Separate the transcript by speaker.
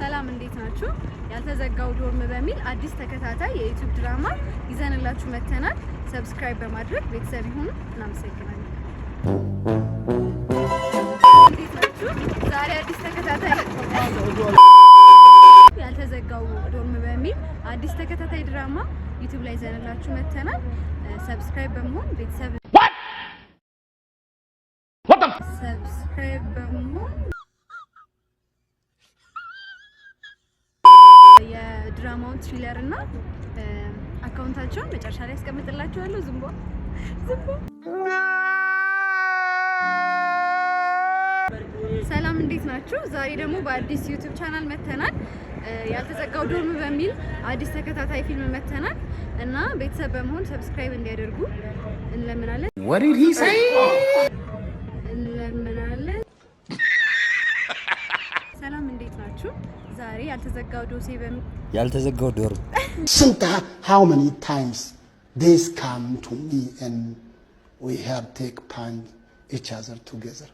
Speaker 1: ሰላም፣ እንዴት ናችሁ? ያልተዘጋው ዶርም በሚል አዲስ ተከታታይ የ YouTube ድራማ ይዘንላችሁ መተናል። Subscribe በማድረግ ቤተሰብ ይሁኑ። እናመሰግናለን። እንዴት ናችሁ? ዛሬ አዲስ ተከታታይ ያልተዘጋው ዶርም በሚል አዲስ ተከታታይ ድራማ YouTube ላይ ይዘንላችሁ መተናል። Subscribe በመሆን ቤተሰብ subscribe በመሆን የድራማውን trailer እና account ኣቸውን መጨረሻ ላይ ያስቀምጥላችኋለሁ። ዝንቧ ዝንቧ። ሰላም፣ እንዴት ናችሁ? ዛሬ ደግሞ በአዲስ YouTube channel መተናል። ያልተዘጋው ዶርም በሚል አዲስ ተከታታይ ፊልም መተናል እና ቤተሰብ በመሆን subscribe እንዲያደርጉ እንለምናለን።
Speaker 2: What did he say?
Speaker 1: እንለምናለን። ሰላም፣ እንዴት ናችሁ? ዛሬ ያልተዘጋው ዶሴ በሚል
Speaker 3: ያልተዘጋው ዶርም
Speaker 4: ስንት how many times this come to me and we have take punch each other together.